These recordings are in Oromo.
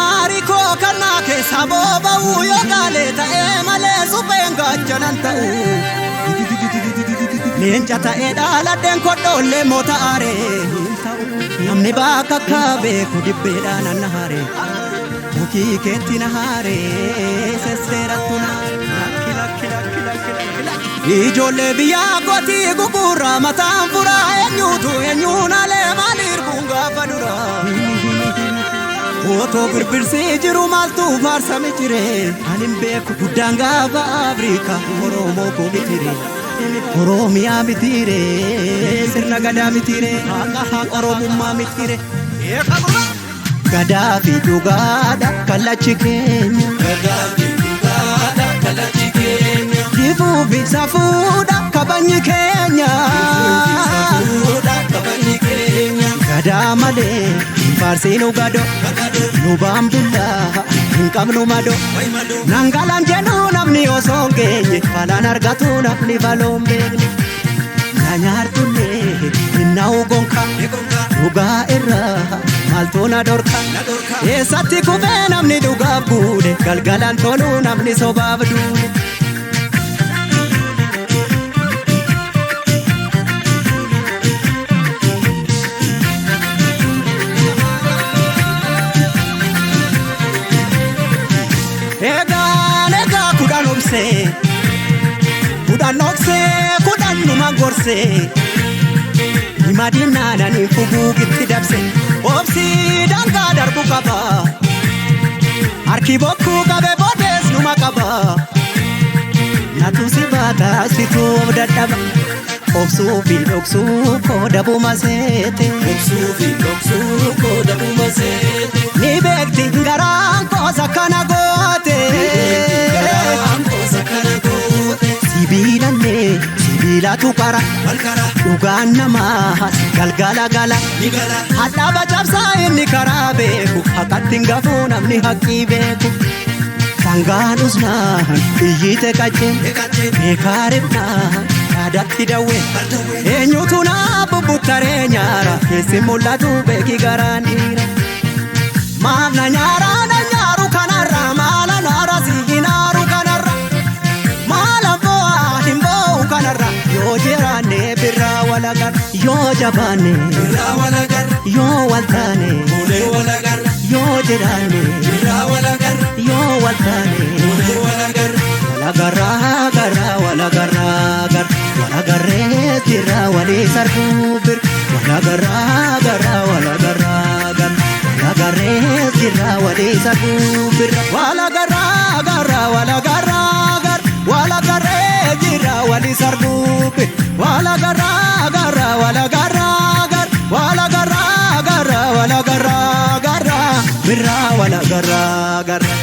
Aarikoo kannaa keessa booba'uu yoo gaalee ta'ee malee supheen gaachanan ta'u. Leenca ta'ee dhaaladheen kodhoollee moota aaree hin ta'u. Namni bakka akka beeku dibbeedhaan anna haaree. Mukii keetti na haaree sesseerattu na. Lakki lakki lakki lakki lakki lakki. Ijoollee biyyaa kootii gugurraa mataan furaa eenyuutu eenyuun alee maaliif kun gaafa duraa. Otoo birbirsii jiru maaltu faarsame jire ani hin beeku guddaan gaafa Afrikaa Oromoo koo bitire Oromiyaa bitire sirna gadaa bitire haqa haqa Oromummaa bitire. Gadaa fi dhugaadha kallachi keenya. Gadaa fi dhugaadha kallachi keenya. Jifuu fi safuudha kabajni keenya. Safuudha kabajni keenya. Gadaa malee hin faarsiinu gado nu baambullaa hin qabnu mado. Nangalaan jedhu namni osoo hin geenye balaan argatu namni baloon beekne. Na nyaartullee hin na'u gonka dhugaa irraa maaltu na dhorka. Eessatti kufee namni dhugaaf guune galgalaan tolu namni sobaaf duune. Egaan egaa kudhan obsee kudhan obsee kudhan numa gorsee himadinaananii fuguugitti dabse obsii dangaa darbu qaba harki bokkuu qabe boodees numa qaba natu si baata situu of dadhaba obsuu fi dhoksuu kooda buma seete. Obsuu fi dhoksuu kooda buma seete. Ni beekti garaan koosa kana goote. Garaan koosa kana goote. Sibiilallee sibiilatu qara. Malkara Dhugaan namaa galgala gala. ni gala. Hadhaaba cabsaa inni karaa beeku haqatti hin gafuu namni haqqii beeku. Sangaan usnaan iyyite qacceen Eegateen beekaa ribnaan yaadatti dawwe. bardawwee. Eenyutu naa bubbuttaree nyaara keessi mul'atu beeki garaan dhiira. Maaf na nyaara na nyaaru kanarra maala naara si hinaaru kanarra maala bo'aa hin bo'u kanarra yoo jiraanne birraa walagarra yoo jabaanne Birraa walagarra. yoo waltaane Fuulee walagarra. yoo jiraanne Birraa walagarra. yoo waltaane Fuulee walagarra. walagarraa garraa walagarraa gar walagarree jirra walii sarbuu bir walagarraa garraa walagarraa gar walagarree jirra walii sarbuu bir walagarraa garraa walagarraa gar walagarree jirra walii sarbuu bir walagarraa garraa walagarraa gar walagarraa garraa walagarraa garraa birraa walagarraa garraa.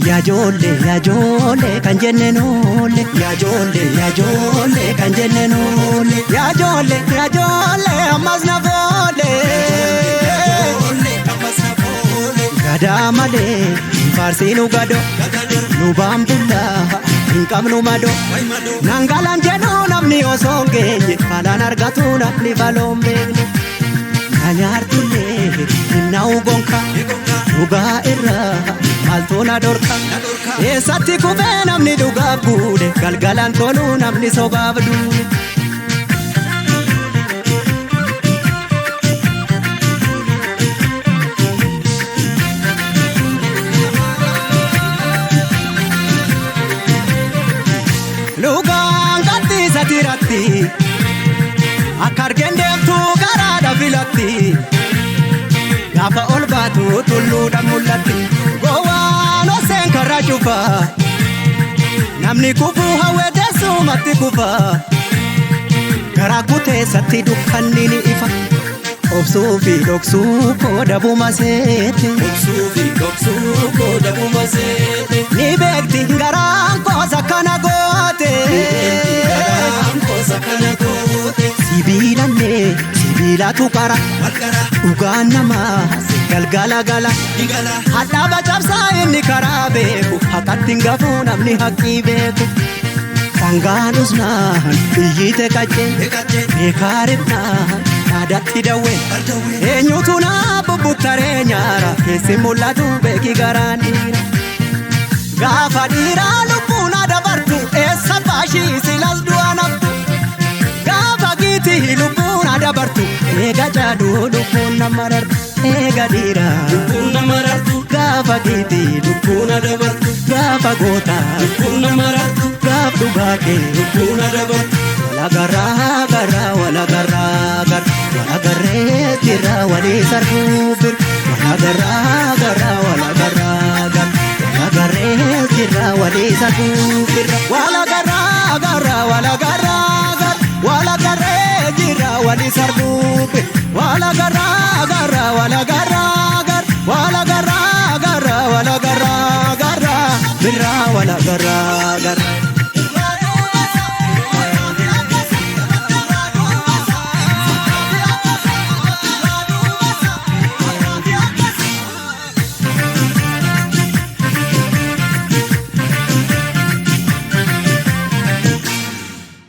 Yaajoollee yaajoollee kan jenne noolle yaajoollee yaajoollee kan jenne noolle yaajoollee yaajoollee ammas na foole. Oollee ammas na foole. Gadaa malee hin faarsiinu gado nu baambullaa hin qabnu mado. Wayi madoo. Nangalaan jedhu namni osoo hin geenye balaan argatu namni baloon beekne. Na nyaartullee hin na'u gonka dhugaa irraa maaltu na dhorka. Na dhorka. Eessatti kufee namni dhugaaf guune galgalaan tolu namni sobaaf duune. Lugaan gadhiisa tiratti akka argeen deemtu garaadha filatti gaafa ol baatu tulluudha mul'atti gowwaan oseen karra cufa namni kufuu hawwee teessumatti kufa garaa kuteessatti dukkanni ni ifa obsuu fi dhoksuu kooda buma seete. Obsuu fi dhoksuu kooda buma seete. Ni beekti garaan koosa kana goote. Garaan koosa kana goote. Sibiilallee Sibiilatu qara Walqara. Dhugaan namaa galgala gala. Igala. Hadhaaba cabsaa inni karaa beeku haqatti hin gafuu namni haqqii beeku. Sangaan usnaan iyyite qacceen Eqaccee. beekaa ribnaan dhaadatti dawween. Bardawwee. Eenyutu naa bubbuttaree nyaara keessi mul'atu beeki garaan dhiira. Gaafa dhiiraa lubbuun dabartu eessa baashii silas du'a naftu. Gaafa giitii lubbuun dabartu eega jaaduu lubbuun nama rartu eega dhiiraa. Lubbuun nama rartu. Gaafa giitii Lubbuun dabartu. gaafa gootaa Lubbuun nama rartu. gaaf dhugaa kee. Lubbuun dabartu. Walagaraa garaa walagaraa gara walagarree jira walii sarbuu bir walagaraa garaa walagaraa gara walagarree jira walii sarbuu bir walagaraa garaa walagaraa gara walagarree jira walii sarbuu bir walagaraa garaa walagaraa gara walagaraa garaa walagaraa gara birraa walagaraa.